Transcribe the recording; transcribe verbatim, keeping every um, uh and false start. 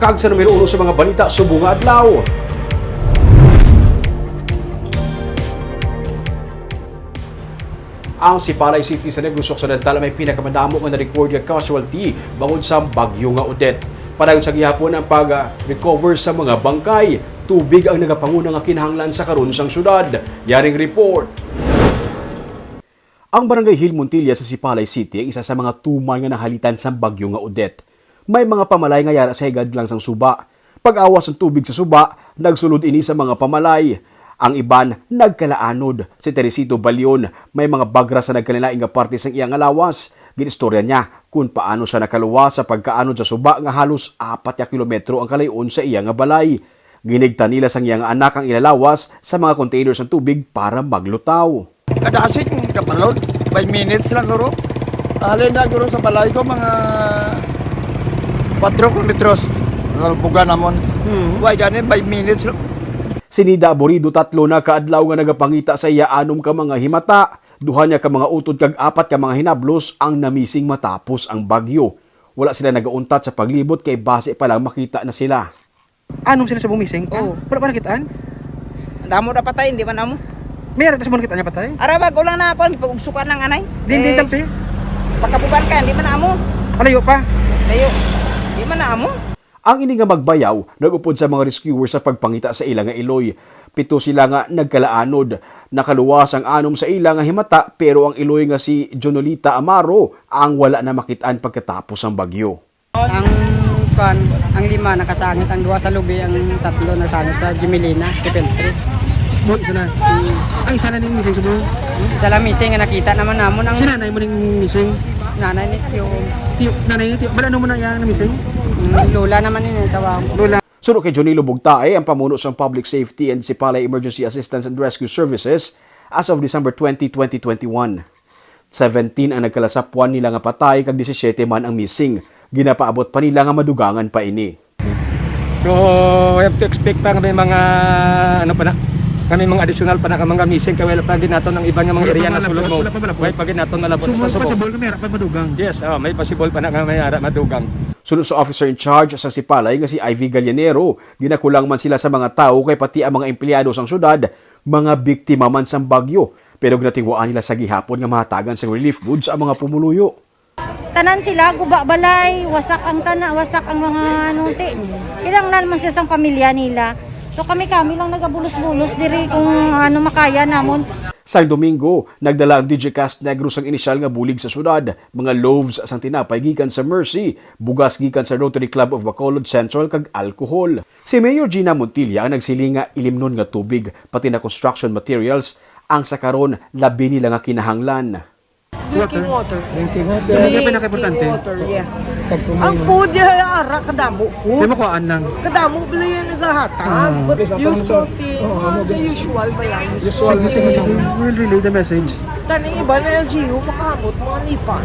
Kag sa numero uno sa mga balita subong nga adlaw, ang Sipalay City sa Negros Occidental may pinakamadamo nga na-record nga casualty bangod sa bagyo nga Odette. Padayon sa gihapon ang pag-recover sa mga bangkay. Tubig ang nagapanguna nga kinahanglan sa karon sang syudad. Yaring report. Ang Barangay Hill Montilla sa Sipalay City ang isa sa mga tuman nga nahalitan sang bagyo nga Odette. May mga pamalay nga yara sa higad lang sang suba. Pag-awas ang tubig sa suba, nagsulod ini sa mga pamalay. Ang iban nagkalaanod. Si Teresito Balion, may mga bagra sa nagkalain-lain nga parte sang iya nga lawas. Ginistorya niya kon paano siya nakaluwas sa pagkaanod sa suba nga halos apat ka kilometro ang kalayon sa iya nga balay. Ginhigtan nila sang iya nga anak ang ilalawas sa mga container sang tubig para maglutaw. Kadasig kapalod, by minutes lang guro. Halin na guro sa balay ko, mga four kilometers. Nalbugan namon. Hmm. Why gani, by minutes lang. Si Nida Aborido, tatlo na ka adlaw nga nagapangita sa iya anom ka mga himata, duha niya ka mga utod kag apat ka mga hinablos ang namising matapos ang bagyo. Wala sila nagauntat sa paglibot kay basi pa lang makita na sila. Anom sila sa bumising? Oo. Wala pa nakitaan? Damo na patay, hindi man amo. May ara sa mga nakitaan niya patay? Ara, bag-o lang na ako, pag-ugsukan ng anay. Din, din, Eh, tampi? Pagkabugan ka, hindi man amo. Alayo pa? Layo. Hindi man na amo. Ang ini nga magbayaw nag-upod sa mga rescuer sa pagpangita sa ila nga iloy. Pito sila nga nagkalaanod. Nakaluwas ang anom sa ila nga himata, pero ang iloy nga si Jonolita Amaro ang wala na makitaan pagkatapos ang bagyo. Ang kwan, ang lima nakasangit, ang duha sa lubi, ang tatlo nasangit sa Gemelina, Triple Three. Mo, isa na. Ang isa na ning missing sa buhay. Isa lang missing nga nakita naman namon ang Si nanay mo ning missing? Nanay ni Tiyo. Tiyo, nanay ni Tiyo. Bala, ano mo na yang missing? Mm, lola naman yun, yung asawa ko. Lola. Suno kay Jonilo Bugtae, ang pamuno sang Public Safety and Sipalay Emergency Assistance and Rescue Services, as of December twenty, twenty twenty-one, seventeen ang nagkalasapwan nila nga patay kag disisiete man ang missing. Ginapaabot pa nila nga madugangan pa ini. So, we have to expect pa nga may mga, ano pa na, kami mga additional pa na ka mga missing, kay wala pa gid naton ang iban nga mga Wala pa area na malabot, sulod mo. Wala pa malabot. Wala pa gid naton malabot. So, sa may subo. Possible nga may ara pa madugang? Yes, oh, may possible pa na nga may ara madugang. Suno sa officer in charge sa Sipalay nga si Ivy Gallinero, ginakulang man sila sa mga tawo kay pati ang mga empleyado sang syudad, mga biktima man sang bagyo. Pero ginatinguhaan nila sa gihapon nga mahatagan sang relief goods ang mga pumuluyo. Tanan sila, guba balay, wasak ang tana, wasak ang mga ano, ti. Kinahanglan man sila sang pamilya nila. So kami, kami lang nagabulos-bulos diri kung ano makaya namon. Sang Domingo, nagdala ang Digicast Negros sang inisyal nga bulig sa syudad, mga loaves sang tinapay gikan sa Mercy, bugas gikan sa Rotary Club of Bacolod Central, kag alcohol. Si Mayor Gina Montilla ang nagsiling nga ilimnon nga tubig, pati na construction materials, ang sa karon labi nila nga kinahanglan. Drinking water. Drinking water. Drinking water, yes. Ang food, ya, ara, kadamo food. May makuhaan lang. Kadamo bala yan naghahatag. Ah. But usual thing, the usual ba yan? Usual. Sige, sige, sige. We'll relay the message. Taning iba na L G U, makaabot, mga nipa.